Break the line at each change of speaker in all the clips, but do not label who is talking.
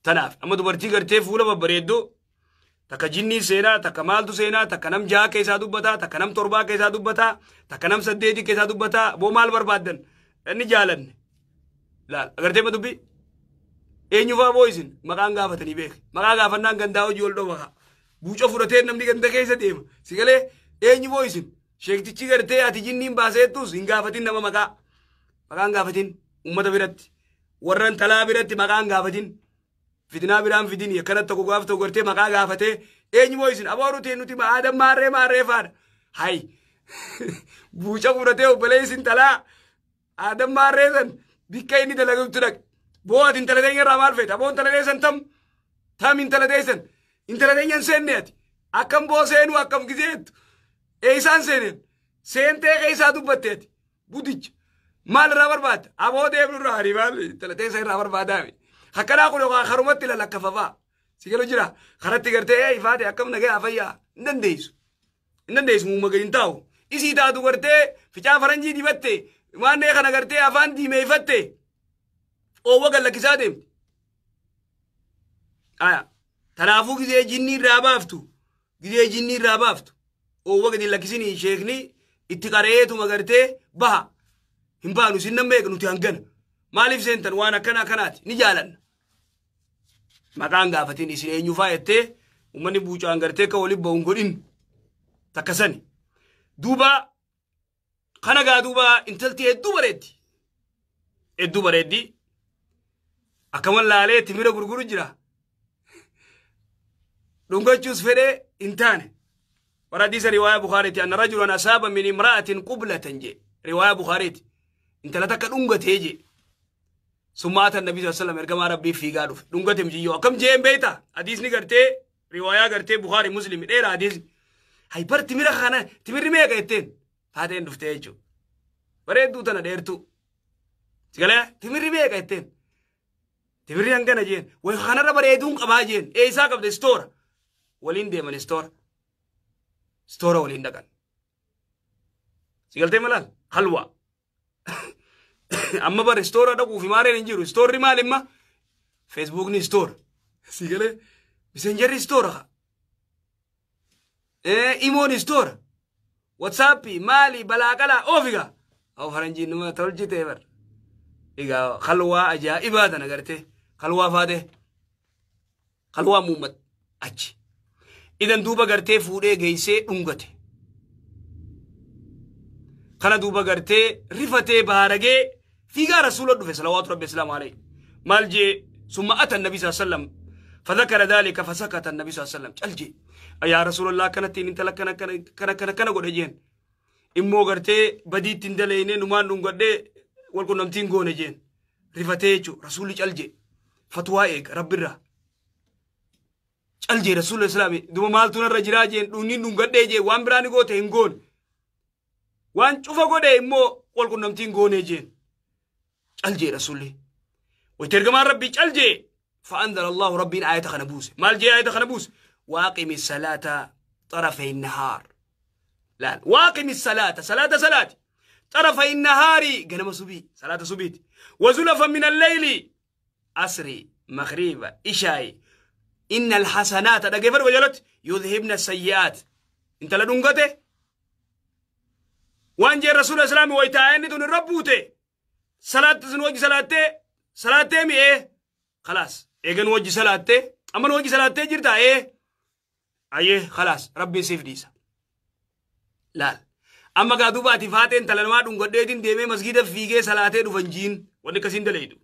Tanaaf amma dubartii gartee fuula babbareeddoo takka jinnii seenaa, takka maaltu seenaa, takka nam 6 keessaa dubbataa, takka nam 7 keessaa dubbataa, takka nam 8 keessaa dubbataa. Boo maal barbaaddan? Inni jaalanne. Laal agartee ma dubbii? Eenyufaa boo isin maqaan gaafatanii beek. Maqaa gaafannaan gandaa hojii ol dhooba. Buuca fudhatee namni ganda keessa deema. Si galee eenyu boo isin? Sheektichi gartee ati jinniin baaseettus hin gaafatin nama maqaa. Maqaan gaafatin uummata biratti. Warra intalaa biratti maqaan gaafatin. Fitinaa biraan fidini akkanatti tokko gaaf tokko gartee maqaa gaafatee eenyu boo isin? Aboo nuti Aadam maarree maarree faadha. Hay. Buuca fudhatee obboleessi intalaa Aadam maarree san bikka inni dalagutti dhaqe. Boo ati intala teenya irraa maal feeta? Aboo intala teessan tam? Tam intala teessan? Intala teenya hin seenne ati. Akkam boo seenuu akkam gizeettu? Eessaan seeneen? Seentee keessaa dubbatte ati. Budicha. Maal irraa barbaadda? Aboo deemnu irraa hari maal intala teessa irraa barbaadaame. Akkanaa kun yookaan harumatti lalakkafafaa. Si galu jira. Karatti gartee ee ifaate akkam nagaa fayyaa hin dandeessu. Hin dandeessu muumma gadi hin taa'u. Isii taatu gartee ficaa faranjii dibatte waan kana gartee afaan diimeeffatte oowwa gallakkisaa deemti. Aya. Tanaafuu gizee jinnii irraa baaftu. Gizee jinnii irraa baaftu. Oowwa gadi lakkisinii sheekni itti qareetuma gartee baha. Hin baanu isin nan beeku nuti hangana. Maaliif seentan waan akkana akkanaati ni jaalanna. Maqaan gaafatin isin eenyufaa jettee uummanni buucaan gartee akka waliin bahu hin godhin. Takka sani. Duuba kana gaa duuba intalti hedduu bareeddi. Hedduu bareeddi. Akkaman laalee timira gurguru jira. Dhungachuus fedhee hin taane. Warra hadiisa riwaaya Bukaariiti. Anna rajulan asaaba min imra'atin qublatan jee. Riwaaya Bukaariiti. Intala takka dhungatee jee. Summa ata nabi sallallahu alaihi wasallam ergamaa rabbii fiigaa dhufe. Dhungate mijiyyoo. Akkam jeen beektaa? Hadiisni gartee riwaayaa gartee Bukaari Muslim dheeraa hadiisni. Hay bar timira kana timirri meeqa jetteen? Faateen dhuftee jechuudha. Bareedduu tana dheertuu. Sigalee timirri meeqa jetteen? Timirri hangana jeen. Way kanarra bareeduun qabaa jeen. Eessaa qabde istoora. Waliin deeman istoora. Istoora waliin dhaqan. Sigaltee malaal? Halwaa. Amma bar istoora dhaquu fi maareen hin jiru. Istoorri maal imma? Feesbuukni istoora. Sigalee miseenjarri istoora. Imoon istoora. Watsaappii maali balaaqalaa oofigaa. Aw faranjiin numa tolchitee bar. Egaa halwaa ajaa'ibaa tana gartee halwaa faatee halwaa muummat achi. Idan duuba gartee fuudhee geessee dhungate. Kana duuba gartee rifatee baaragee fiigaa rasuula dhufe salawaatu rabbi islaamu alayhi. Maal jee summa ata nabi sallallahu alaihi wasallam فذكر ذلك فسكت النبي صلى الله عليه وسلم. calje yaa rasuulallah kanatti intala kana kana kana kana godhe jeen. Immoo gartee badiitti hin daleeyne numaan dhungadhee wal qunnamtiin goone jeen. Rifatee jechuun rasuulli calje fatwaa eega rabbirraa. Calje rasuulli islaami duba maaltu narra jiraa jeen dhunni dhungadhee jeen waan biraa ni goote hin goone. Waan cufa godhe immoo wal qunnamtiin goone jeen. Calje rasuulli. Wayita ergamaan rabbii calje فأنزل الله ربي آية خنبوس. مال جي آية خنبوس. واقم الصلاة طرفي النهار. لا واقم الصلاة صلاة صلاة طرفي النهار جنم صبي صلاة صبيت وزلفا من الليل عصري مغرب إشاي إن الحسنات ده كيف وجلت يذهبن السيئات. انت لا دونغته وان جي الرسول الاسلام ويتاين دون ربوته صلاة زنوج صلاة صلاة مي ايه خلاص ايغن وجه صلاة امن وجه صلاة جرتا ايه ايه خلاص ربي سيف ديسا. laal amma gaa duuba ati faateen talamaa dhungadheetiin deemee masgiida fiigee salaatee dhufan jiin wanni akkasiin dalaydu.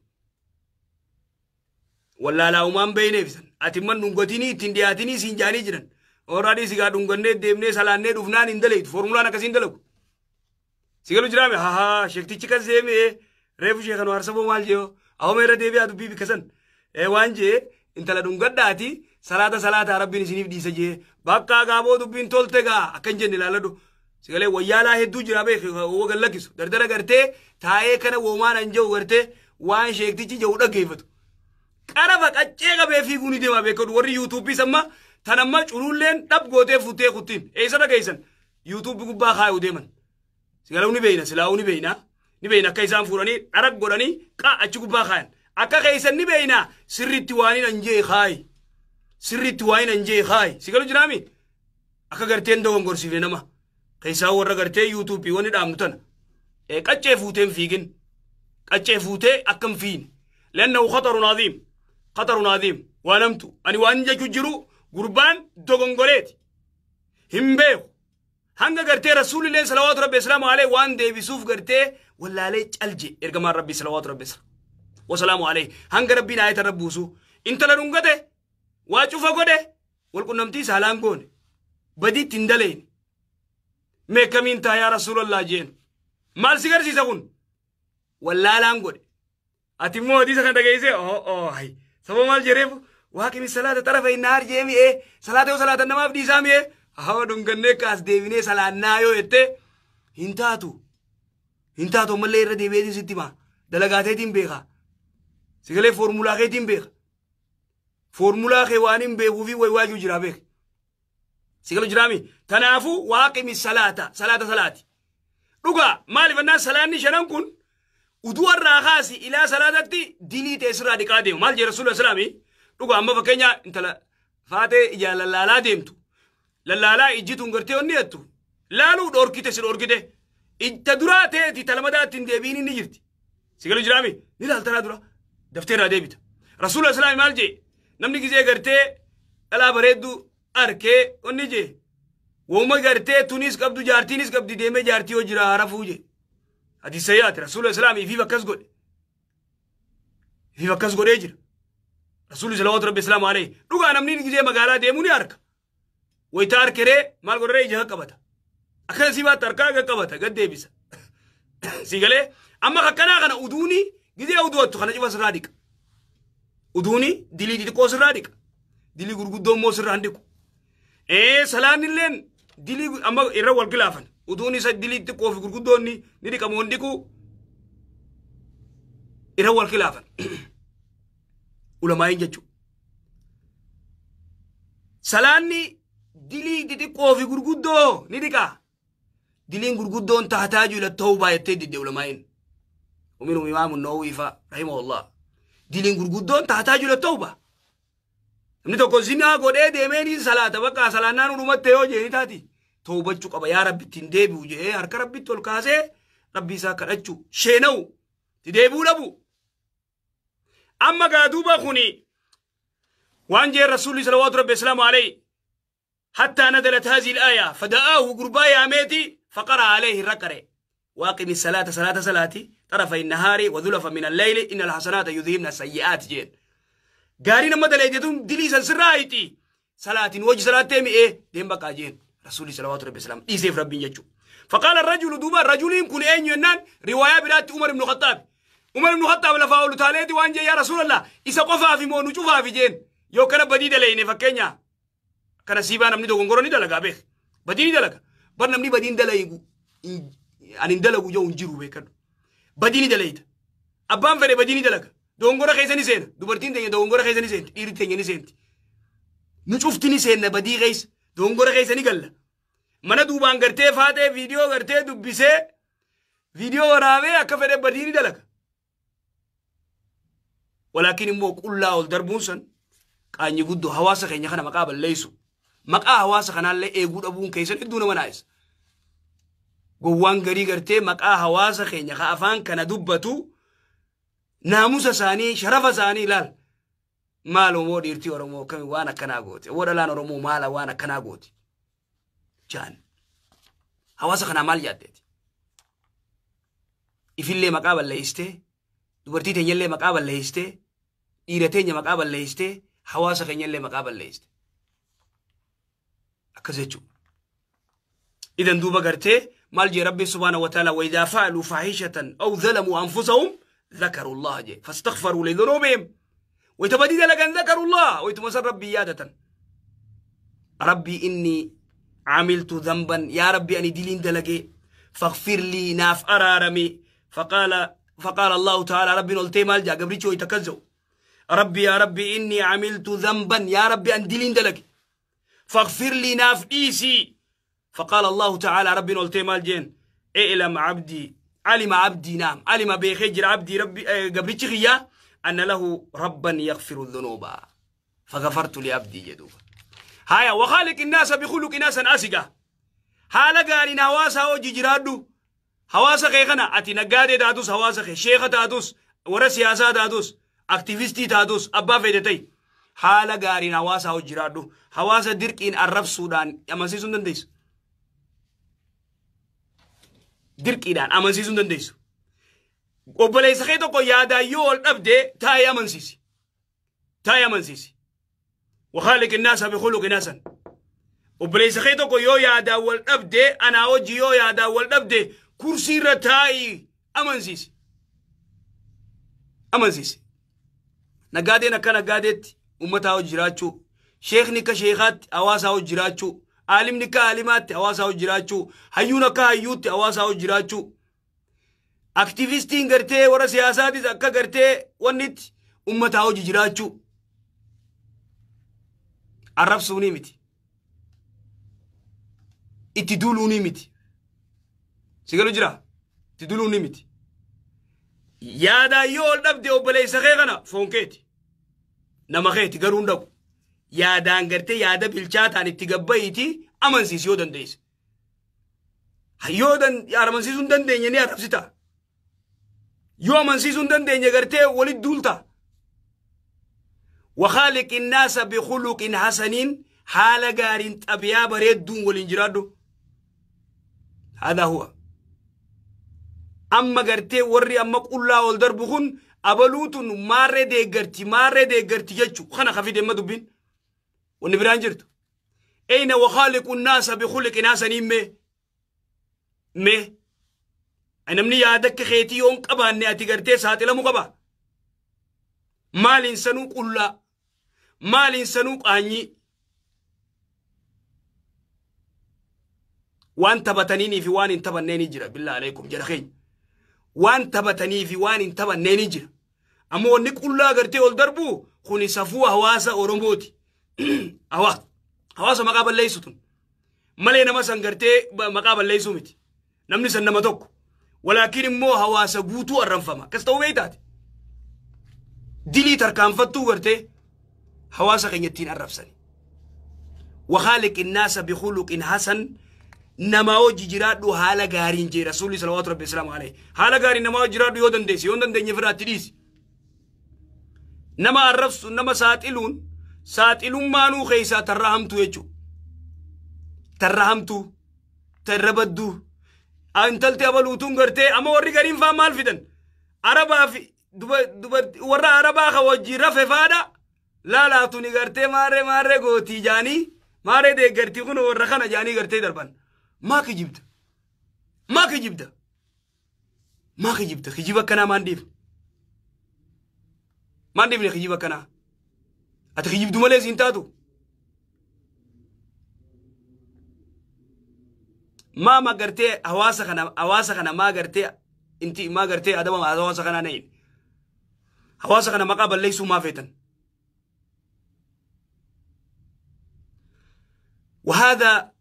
Wallaalaa uumaan beeyneef san ati man dhungatinii ittiin dhiyaatinii siin jaanii jiran. Warra sigaa dhungannee deemnee salaannee dhufnaan hin dalaydu foormulaan akkasiin dalagu. Si galu jiraame haa sheektichi kan seemee reefu sheekan waarsaboo maal jeeoo awwama irra deebi'aa dubbii bikka san waan jee intala dhungadhaati salaata salaataa rabbiin isiniif dhiisa jee bakka gaaboo dubbiin tolte gaa akkan jenne ilaaladhu. Sigalee wayyaalaa hedduu jira beek woo gallakkisu dardara gartee taa'ee kana woomaan an jiru gartee waan sheektichi jiru dhaggeeffatu. Qarafa qaccee qabee fiiguu ni deema beekadu warri yuutuubii samma tan amma cululleen dhab gootee fuutee kuttiin eessa dhageessan yuutuubii gubbaa kaayuu deeman. Sigalee ni beeyna silaa'uu ni beeyna ni beeyna akka isaan fuudhanii dharag godhanii qaa achi gubbaa kaayan Akka keessan ni beeyna sirriitti waan hin anjee kaayi. Sirriitti waan hin anjee kaayi. Si galu jiraami? Akka garteen dogongorsiifne nama. Keessaa warra gartee yuutuubii wanni dhaabnu tana. Qaccee fuutee hin fiigin. Qaccee fuutee akka hin fiine. Lannahu khatarun aziim. Khatarun aziim. Waan hamtu. Ani waan jechuu jiru gurbaan dogongoreeti. Hin beeku. Hanga gartee rasuulilleen salawaatu rabbi islaamu alayhi waan deebisuuf gartee wallaalee calje ergamaan rabbi salawaatu rabbi wasalaamu alayhi hanga rabbiin ayata rabbuusu intala dhungate waa cufa godhe walqunnamtii saalaan goone badiitti hin daleen mee kamiin taa yaa rasuulallah jeen maal si garsiisa kun wallaalaan godhe ati immoo hadiisa kana dhageessee oo hay sababa maal jedheef waaqimi salaata xarafa innaar jee mi'ee salaata yoo salaatan namaaf dhiisaa mi'ee hawa dhungannee kaas deebinee salaannaa yoo jette hin taatu hin taatu ammallee irra deebi'eetiin sitti hima dalagaateetiin beeka sigalee foormulaa keetiin beeka foormulaa kee waan hin beekuu fi waywaajuu jira beek sigalu jiraami tanaafuu waaqimi salaata salaata salaati dhugaa maaliif annaan salaanni shanan kun uduu irraa kaasi ilaa salaatatti dilii ta'e sirraa dhiqaa deema maal jee rasuula islaamii dhugaa amma fakkeenya intala faatee ijaan lallaalaa deemtu lallaalaa ijjituun gartee onni jettu laaluu dhorkite si dhorkite itta duraa ta'eeti talmadaatti hin deebiin inni jirti sigalu jiraami ni laaltanaa dura daftee irraa deebita rasuula islaamii maal jee namni gizee gartee dhalaa bareedduu arkee onni jee wooma gartee tunis qabdu jaartiinis qabdi deemee jaartii yoo jira rafuu jee hadiisa yaate rasuula islaamii ifiif akkas godhe ifiif akkas godhee jira rasuulli salawaatu rabbi islaamu alayhi dhugaa namni gizee magaalaa deemuu ni arka wayita arkeree maal godharee ija qaqqabata akkana si baatti harkaa qaqqabata gad deebisa si galee amma akkanaa kana uduuni gizee uduwattu kana cufa sirraa dhiqa uduuni dilii xixiqqoo sirraa dhiqa dilii gurguddoo immoo sirraa hin dhiqu salaanni illeen dilii amma irra wal gilaafan uduuni isa dilii xixiqqoo fi gurguddoon ni dhiqamu hin dhiqu irra wal gilaafan ulamaayin jechuudha. Salaanni dilii xixiqqoo fi gurguddoo ni dhiqa. Diliin gurguddoon taataaju ila tawbaa jettee didde ulamaayin. Uminum imaamu Nawawi fa rahimahullah. Diliin gurguddoon taataaju ila tawbaa. Namni tokko zinaa godhee deemee ni salaata bakka salaannaan dhumatte yoo jeeni taati. Tawbachuu qaba yaa rabbi ittiin deebi'u jedhee harka rabbitti ol kaasee rabbi isaa kadhachuu sheena'u itti deebi'uu dhabu. Amma gaa duuba kuni waan jee rasuulli salawaatu rabbi islaamu alayhi حتى نزلت هذه الآية فدعاه قربا يا ميتي فقرأ عليه الركرة واقم الصلاة صلاة صلاتي طرفي النهار وذلفا من الليل إن الحسنات يذهبن السيئات جين قارين ما دليتهم دليسا سرايتي صلاة وجه صلاة تيمي إيه دين بقى جين رسولي صلوات ربي السلام إيسيف ربي يجو فقال الرجل دوبا الرجل يمكن أن ينان رواية برات عمر بن الخطاب عمر بن الخطاب لفاولو تاليتي وانجي يا رسول الله إسا قفا في مونو شوفا في جين يو كان بديد ليني فكينيا kana siibaa namni dogongoro ni dalagaa beek badii ni dalaga bar namni badiin dalagu ani hin dalagu jedhu hin jiru beekadhu badii ni dalayta abbaan fedhe badii ni dalaga dogongora keessa ni seena dubartiin teenya dogongora keessa ni seenti dhiirri teenya ni seenti nu cufti ni seenna badii keessa dogongora keessa ni galla mana duubaan gartee faatee viidiyoo gartee dubbisee viidiyoo waraabee akka fedhe badii ni dalaga walaakin immoo qullaa ol darbuun san qaanyi guddoo hawaasa keenya kana maqaa balleessu maqaa hawaasa kanaallee eeguu dhabuun keessan hedduu nama naayisa. Gowwaan garii gartee maqaa hawaasa keenya ka afaan kana dubbatu naamusa isaanii sharafa isaanii ilaal. Maal Oromoo dhiirtii Oromoo kami waan akkanaa goote? Obbo dhalaan Oromoo maala waan akkanaa goote? Jaan. Hawaasa kanaa maal yaaddeeti? Ifillee maqaa balleessitee, dubartii teenyallee maqaa balleessitee, dhiira teenya maqaa balleessitee, hawaasa keenyallee maqaa balleessite. Akkas jechuudha. Idan duuba gartee maal jee rabbi subhaanahu wa ta'ala wa idhaa fa'aluu faahishatan aw zalamuu anfusahum dhakaru Allah jee fastaghfaruu lidhunuubihim wayita badii dalagan dhakaru Allah wayituma san rabbii yaadatan. Rabbi inni عملت ذنبا يا ربي أني دلين دلقي فاغفر لي ناف أرارمي فقال الله تعالى ربي نلتي مالجا قبريتشو يتكزو ربي يا ربي إني عملت ذنبا يا ربي أن دلين دلقي فاغفر لي ناف إيسي فقال الله تعالى ربي نلتي مالجين اعلم عبدي علم عبدي نعم علم بيخجر عبدي ربي قبريتش خيا أن له ربا يغفر الذنوب فغفرت لعبدي جدوب. هايا وخالق الناس بخلق ناسا أسقا حالا قارين هواسا وجي جرادو هواسا خيخنا أتي نقادي دادوس هواسا خي شيخة دادوس ورا سياسة دادوس اكتيفيستي دادوس أبا فيدتي حالا قارين هواسا وجي جرادو هواسا دركين الرب سودان أمانسيسون دنديس dirqiidhaan amansiisuu hin dandeessu. Obboleessa kee tokko yaadaan yoo ol dhabde taa'ee amansiisi. Taa'ee amansiisi. Wakhaaliq innaasa bikhuluqin hasan. Obboleessa kee tokko yoo yaadaan wal dhabde anaa wajji yoo yaadaan wal dhabde kursii irra taa'ii amansiisi. Amansiisi. Naggaadeen akka naggaadeetti uummataa hojii jiraachuu, sheekni akka sheekaatti hawaasaa hojii jiraachuu, aalimni akka aalimaatti hawaasaa hojii jiraachuu, hayyuun akka hayyuutti hawaasaa hojii jiraachuu, aktivistiin gartee warra siyaasaatis akka gartee wannitti uummataa hojii jiraachuu. Arrabsuunii miti. Itti duuluunii miti. Si galu jira? Itti duuluunii miti. Yaadaan yoo ol dhabde obboleessa kee kana foon keeti. Nama keeti garuu hin dhaqu. Yaadaan gartee yaada bilchaataan itti gabba'iiti amansiisi yoo dandeesse. Yoo amansiisuu hin dandeenye ni arrabsita. Yoo amansiisuu hin dandeenye gartee walitti duulta. وخالق الناس بخلق حسن حال غارين طبيعة بريدون ولين جرادو. هذا هو. أما غرتي وري أما قلا والدربخون أبلوتون مارة دي غرتي مارة دي غرتي يجو خنا خفيد ما دبين ونبران جرتو. أين وخالق الناس بخلق حسن مي مي أنا مني يادك خيتي يوم قبا نأتي غرتي ساتي لمو قبا مال إنسانو قلا مال إنسانو قاني وان تبتنيني في وان انتبنيني جرا بالله عليكم جرخين وان تبتني في وان انتبنيني جرا أما ونك قلا غرتي والدربو خوني صفوه هواسا أورموتي هواسا مقابل ليستون مالي نما سنغرتي مقابل ليسومتي نمني سنما توكو ولكن مو هواسا قوتو الرنفما كستو بيتاتي دلي تركانفتو غرتي هواسا خينيتين الرفسني. وخالق الناس بخلق حسن نما وجي جرادو حالا غارين جي رسولي صلوات ربي السلام عليه حالا غارين نما وجي جرادو يودن ديسي يودن دين يفرات ديسي نما الرفس نما ساتلون ساتلون مانو خيسا ترحمتو يجو ترحمتو تربدو انتلتي ابلوتون غرتي اما وري غارين فا مال فيدن عربا في warra arabaa ka wajjin rafe faadha laalaatuni gartee maarree maarree gootii jaanii maarree deeggartii kun warra kana jaanii gartee darban. Maa kijibda? Maa kijibda? Maa kijibda? Kijiba akkanaa maan dhiifne? Maan dhiifne kijiba akkanaa? Ati kijibdu malee siin taatu? Maa ma gartee hawaasa kana maa gartee inti maa gartee adaba hawaasa kanaa nayin? Hawaasa kana maqaa balleessuu maa feetan? وهذا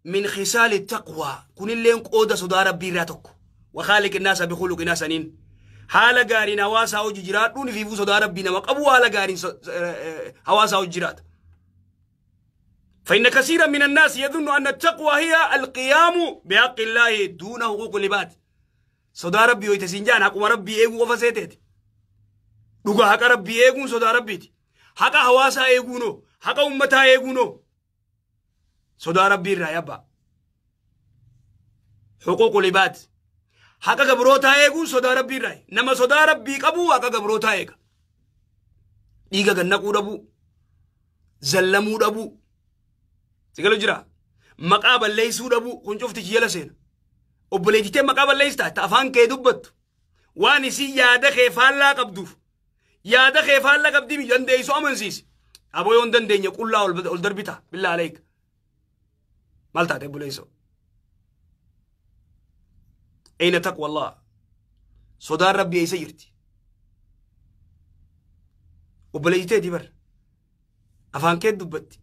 من خصال التقوى كن اللين قودة صدى ربي راتك وخالق الناس بخلق حسن حال غارين هواسا وجرات دون في صدى ربي نما قبو حال غارين هواسا وجرات. فإن كثيرا من الناس يظن أن التقوى هي القيام بحق الله دون حقوق العباد. صدى ربي ويتسنجان حق ربي ايغو وفسيتت dhugaa haqa rabbii eeguun sodaa rabbiiti. Haqa hawaasaa eeguunoo, haqa uummataa eeguunoo sodaa rabbii irraa yabbaa. Huquuqul ibaad. Haqa gabrootaa eeguun sodaa rabbii irraa. Nama sodaa rabbii qabu haqa gabrootaa eega. Dhiiga gannaquu dhabuu, zallamuu dhabuu, si galu jira. Maqaa balleessuu dhabuu kun cufti jala seena. Obboleettitee maqaa balleessita ta afaan kee dubbattu. Waan isii yaada kee faallaa qabduuf. Yaada kee faallaa qabdii mi dandeessu amansiisi. Aboo yoo hin dandeenye qullaa ol darbita billaa aleek. Maal taate obboleessoo? Ayna taqwa Allah. Sodaan rabbii eessa jirti? Obboleessiteeti bar. Afaan kee dubbatti.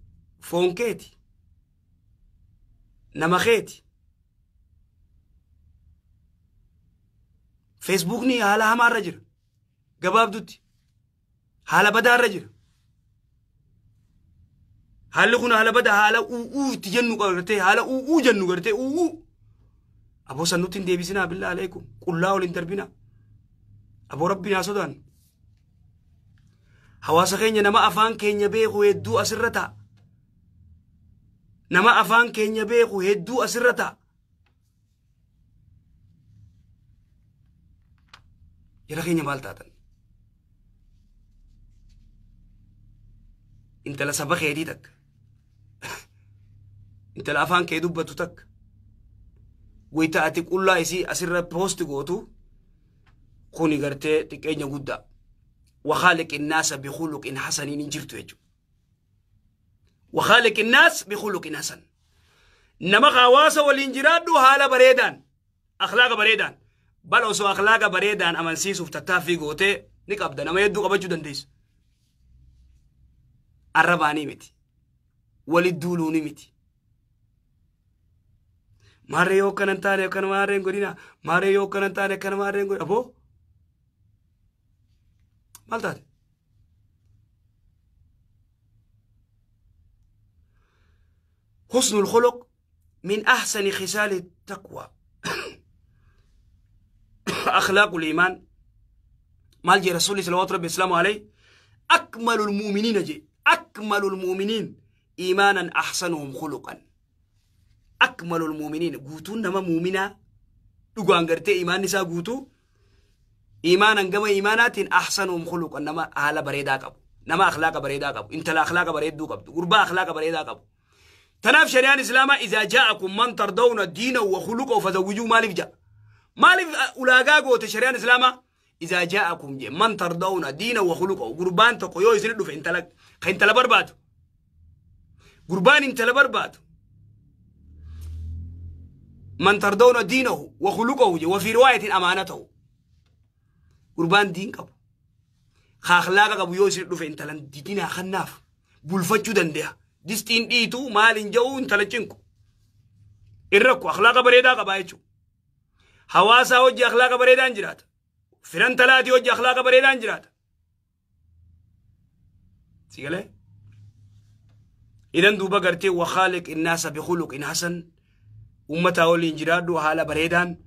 Foon keeti. Nama keeti. Feesbuukni haala hamaarra jira. Gabaabdutti. Haala badaarra jira. Haalli kun haala badaa haala u'uu itti jennu gartee haala u'uu jennu gartee u'uu. Aboo san nutti hin deebisinaa billaa aleekum qullaa ol hin darbinaa. Aboo rabbiin haa sodaannu. Hawaasa keenya nama afaan keenya beeku hedduu asirra ta'a. Nama afaan keenya beeku hedduu asirra ta'a. Jara keenya maal taatan? Intala saba keetii takka. Intala afaan kee dubbatu takka. Wayita ati qullaa isii asirra poosti gootu kuni gartee xiqqeenya guddaa. وخالق الناس بخلق حسن إن جرتو يجو. وخالق الناس بخلق حسن. نما غواسة والإنجراد هالة بريدان أخلاق بريدان بل أسو أخلاق بريدان أمن سيسو تتافي قوتي نكابدا نما يدو قبجو دنديس الرباني متي وللدولوني متي ماري يو كننتاني كان ماري نقولنا ماري يو كننتاني كان ماري نقول أبو مال تاتي حسن الخلق من أحسن خصال التقوى. أخلاق الإيمان مال جي رسول صلى الله عليه وسلم عليه أكمل المؤمنين جي أكمل المؤمنين إيمانا أحسنهم خلقا. أكمل المؤمنين قوتون نما مؤمنا لقوان قرتي إيمان نساء قوتو إيمانا قم إيمانات أحسنهم خلقا نما أهل بريدا قبو نما أخلاق بريدا قبو انت لا أخلاق بريدو قبو قربا أخلاق بريدا قبو. تناف شريان إسلاما إذا جاءكم من ترضون دينه وخلقه فزوجوه. مالف جاء مالف أولاقا قوت شريان إسلاما إذا جاءكم جاء من ترضون دينه وخلقه قربان تقويو يسردوا في انتلك خين تلبرباتو قربان انتلبرباتو من ترضون دينه وخلقه وفي رواية أمانته قربان دين قبو خاخلاقا قبو يسردوا في انتلك دينا خناف بولفتشو دندها ديستين ديتو مالين جو انتلچنكو الركو اخلاق بريدا قبايچو حواسا وجه اخلاق بريدا انجرات فرن تلاتي وجه اخلاق بريدا انجرات سيغله. اذن دوبا غرتي وخالق الناس بخلق حسن امتا ولي انجرادو حاله بريدان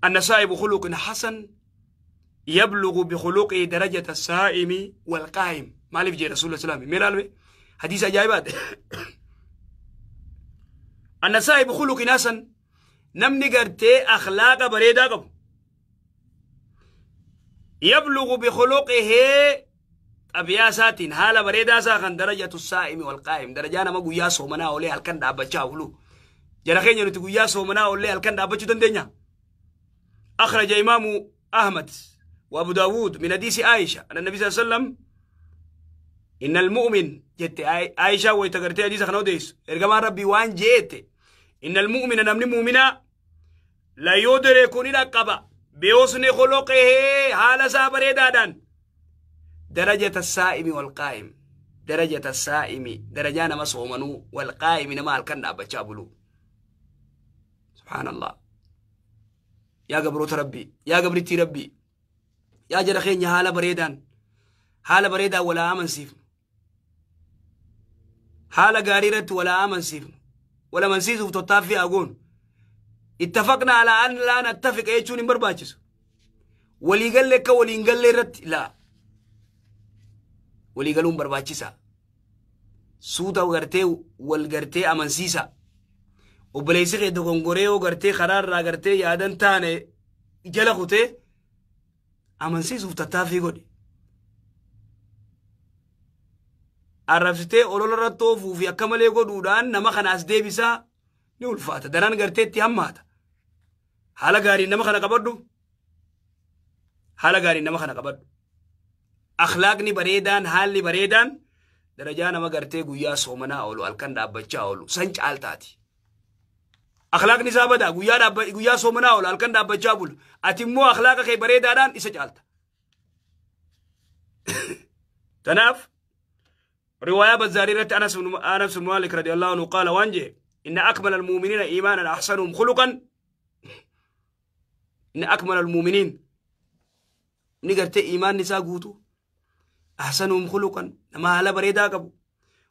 النسائب خلق حسن يبلغ بخلقه درجه الصائم والقائم. مالف جي رسول الله صلى الله عليه وسلم ميلالوي حديث عجائبات. أن صاحب خلق ناسا نمني قرتي أخلاق بريدا قبو يبلغ بخلقه أبياسات هالة بريدا ساخن درجة الصائم والقائم درجانا ما قويا صومنا ولي هالكن دابتشا ولو جرخين ينتي قويا صومنا ولي هالكن دابتشو دندنيا. أخرج إمام أحمد وأبو داود من حديث عائشة أن النبي صلى الله عليه وسلم إن المؤمن جت عائشة ويتغرتي حديث خنوديس إرجمان ربي وان جيت إن المؤمن نمني مؤمنا لا يدركون لقبا بحسن خلقه حال صبر دادان درجة الصائم والقائم درجة الصائم درجة ما صومنو والقائم نما الكن أبتشابلو. سبحان الله. يا قبروت ربي يا قبرتي ربي يا جرخين يا حال بريدان حال بريدا ولا آمن سيف حال غاريرت ولا آمن سيف ولا من سيف تطافي أقول اتفقنا على أن لا نتفق أيشون برباچس ولي قال لك ولي قال لي رت لا ولي قالون برباچسا سودا وغرتي والغرتي أمن سيسا وبليسي دغونغوري وغرتي خرار راغرتي يادن تاني جلخوتي أمن سيسو تطافي قولي arrabsitee olola irratti oofuu fi akka malee godhuudhaan nama kana as deebisaa ni ulfaata. Daran garteetti hammaata. Haala gaariin nama kana qabadhu. Haala gaariin nama kana qabadhu. Akhlaaqni bareedaan haalli bareedaan darajaa nama gartee guyyaa soomanaa oolu halkan dhaabbachaa oolu san caaltaati. Akhlaaqni isaa badaa guyyaa soomanaa oolu halkan dhaabbachaa bulu. Ati immoo akhlaaqa kee bareedaadhaan isa caalta. Tanaaf رواية بزاريرة أنس بن مالك رضي الله عنه قال وانجه إن أكمل المؤمنين إيمانا أحسنهم خلقا. إن أكمل المؤمنين نقرت إيمان نساء قوتو أحسنهم خلقا نما هلا بريدا قبو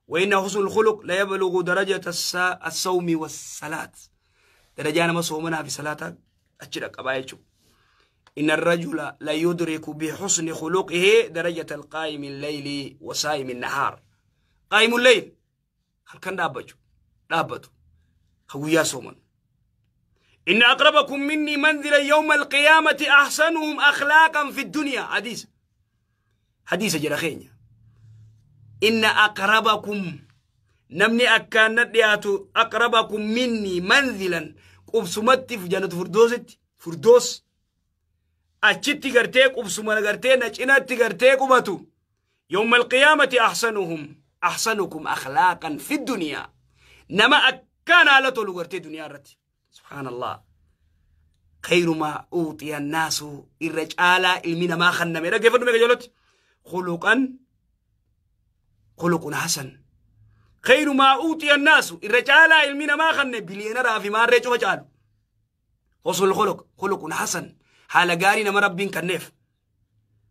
وإن حسن الخلق لا يبلغ درجة الصوم والصلاة درجة ما صومنا في صلاة أشرك أبايتشو إن الرجل لا يدرك بحسن خلقه درجة القائم الليل وصائم النهار قائم الليل هل كان دابتو خويا صومن إن أقربكم مني منزلا يوم القيامة أحسنهم أخلاقا في الدنيا حديث حديث جرخين إن أقربكم نمني أكان ندياتو أقربكم مني منزلا قبسمتي في جنة فردوست فردوس أشتي قرتيك قبسمنا قرتين أشناتي قرتيك وباتو يوم القيامة أحسنهم أحسنكم أخلاقا في الدنيا نما أكان على طول قرتي دنيا رتي سبحان الله خير ما أوتي الناس الرجال المين ما خنمي كيف نمي جلوت خلقا خلق حسن خير ما أوتي الناس الرجال المين ما خن بلينا في ما رجوا فجعل حسن الخلق خلق حسن حال قاري نما ربين كنف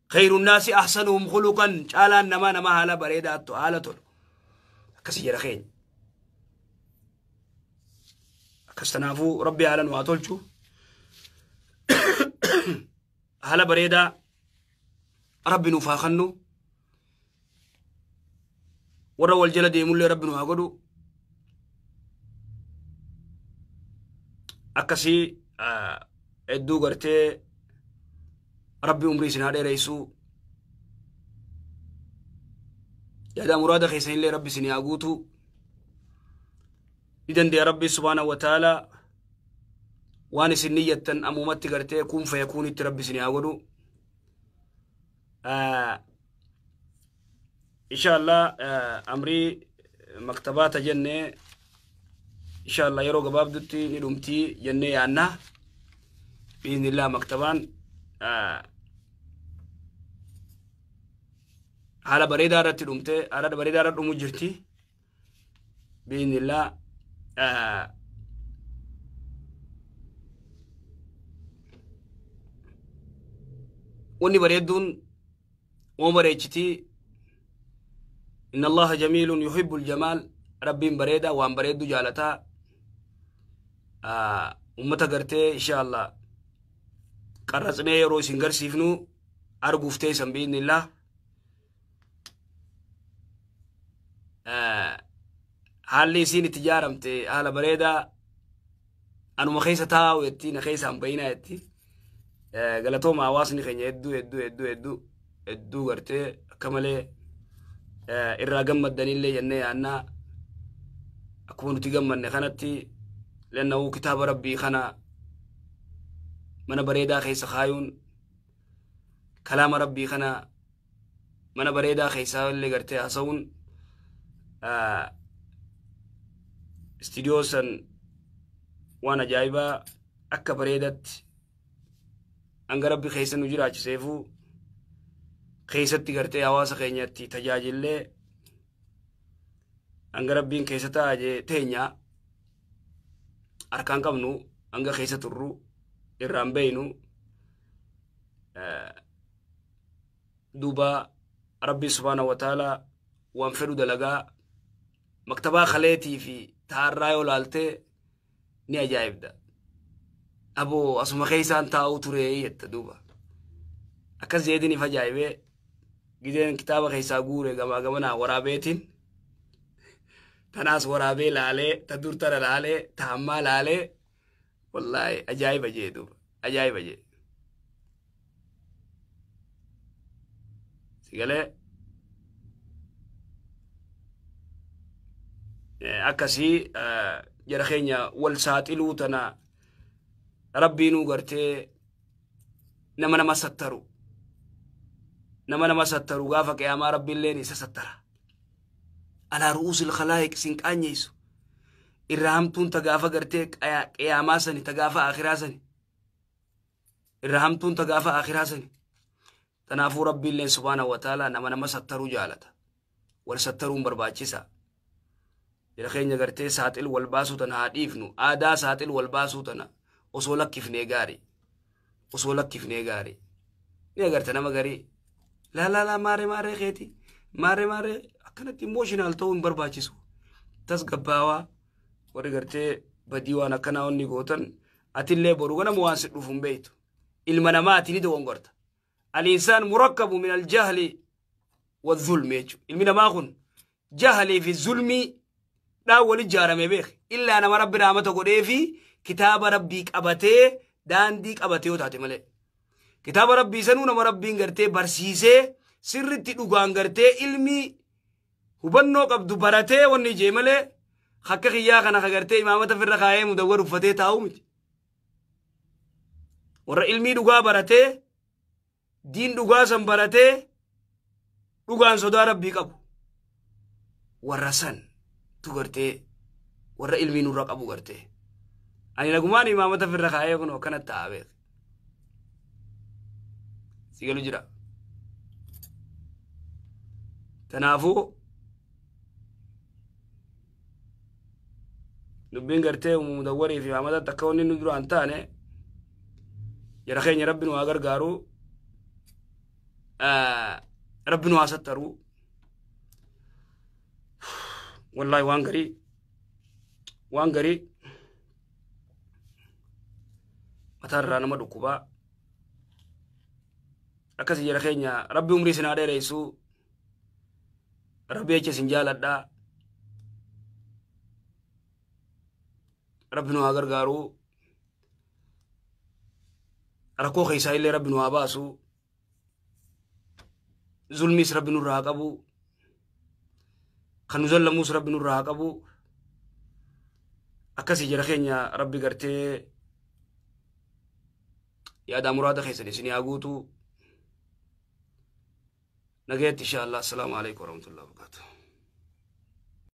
خير الناس أحسنهم خلقا جالا نما نما حال بريدة حالة كسير خير كستنافو ربي على نواتولشو هلا بريدة ربي نفاخنو ورا الجلد يمول ربي نواقدو أكسي ادو غرتي ربي عمري سنادي رئيسو يا مراد خيسين لي ربي سني أقوتو إذن دي ربي سبحانه وتعالى وان سنية أمومتي غرتي كون فيكون تربي سني أقولو إن شاء الله أمري مكتبات جنة إن شاء الله يرو قباب دوتي ندمتي جنة يانا بإذن الله مكتبان على بريدة رتي على بريدة رتي جرتي بإذن الله وني بريدون ومريتي إن الله جميل يحب الجمال ربي بريدة وان بريدو جالتا أمتا قرتي إن شاء الله قرصني يرو سنگر سيفنو أرغوفتي سن بإذن الله حالي سيني تجارمتي أهل بريدة أنا مخيسة تاو يتي نخيسة عم بينا يتي غلطو مع واسني خين يدو يدو يدو يدو يدو غرتي كمالي إرا قمت دنيل لي جنة أنا أكون تجمع نخنتي لأنه كتاب ربي خنا من بريدة خيسة خايون كلام ربي خنا من بريدة خيسة اللي غرتي أصون استديو سن وانا جايبة أكا بريدة أنغ ربي خيسن وجراج سيفو خيستي غرتي عواس خينيتي تجاجل أنغ ربي خيستا أجي تينيا أركان كمنو أنغ خيسة الرو إرام بينو دوبا ربي سبحانه وتعالى وانفرو دلقا مكتبا خليتي في تارايو لالتي ني أجايب دا أبو أسمى خيسان تاو توري يتدوبا أكاس زيدني فجايبه جدين كتابة خيسا غوري غما غمنا ورابيتين تناس ورابي لالي تدور ترى لالي تاما لالي والله أجايب أجي دوبا أجايب أجي سيقالي أكاسي جرخينيا والساتلو تنا ربي نو غرتي نما نما سترو نما نما سترو غافك يا ما ربي اللي نسا سترا على رؤوس الخلائق سنك أنيسو إرهمتون تغافا غرتي يا ما سني تغافا آخرا سني إرهمتون تغافا آخرا سني تنافو ربي اللي سبحانه وتعالى نما نما سترو جالتا والسترون برباچيسا جرخينيا غرتي ساتل والباسو تنا هاديفنو آدا ساتل والباسو تنا osoo lakkifnee gaarii osoo lakkifnee gaarii ni agarta nama garii Laa laa laa maaree maaree keeti maaree maaree akkanatti emotional ta'uu hin barbaachisu. Tasgabbaawaa warri gartee badii waan akkanaa wanni gootan atillee boru ganama waan si dhufu hin beektu. Ilma namaa ati ni dogongorta. Al-insaan murakkabu min al-jahli wa zulmi jechuudha. Ilmi namaa kun jahlii fi zulmii dhaan wal ijaarame beek. Illaa nama rabbi rahmata godhee fi kitaaba rabbii qabatee daandii qabatee yoo taate malee. Kitaaba rabbii sanuu nama rabbiin gartee barsiisee sirritti dhugaan gartee ilmi hubannoo qabdu baratee wanni ijee malee akka kiyyaa kana ka gartee imaamata firra kaayee mudawwar uffatee taa'uu miti. Warra ilmii dhugaa baratee diin dhugaa san baratee dhugaan sodaa rabbii qabu. Warra san tu gartee warra ilmii nurra qabu gartee. Ani nagumaan imaamata firra kaayee kun akkanatti taa'aa beek. Si galu jira. Kanaafuu dubbiin gartee mudawwarii fi imaamata akka wanni nu duraan taane jara keenya rabbi nu haa gargaaru, rabbi nu haa sattaru. Wallaahi waan garii waan garii mataarraa nama dhukkubaa. Akkasi jara keenya rabbi umrii isin haa dheeressu. Rabbi jecha isin jaaladha. Rabbi nu haa gargaaru. Rakkoo keessaa illee rabbi nu haa baasu. Zulmiis rabbi nurraa haa qabu. Kan nu zallamuus rabbi nurraa haa qabu. Akkasii jara keenya rabbi gartee yaadaa muraada keessan isin haa guutu. Nagayatti insha Allah. Assalaamu alaikum warahmatullahi wabarakatuh.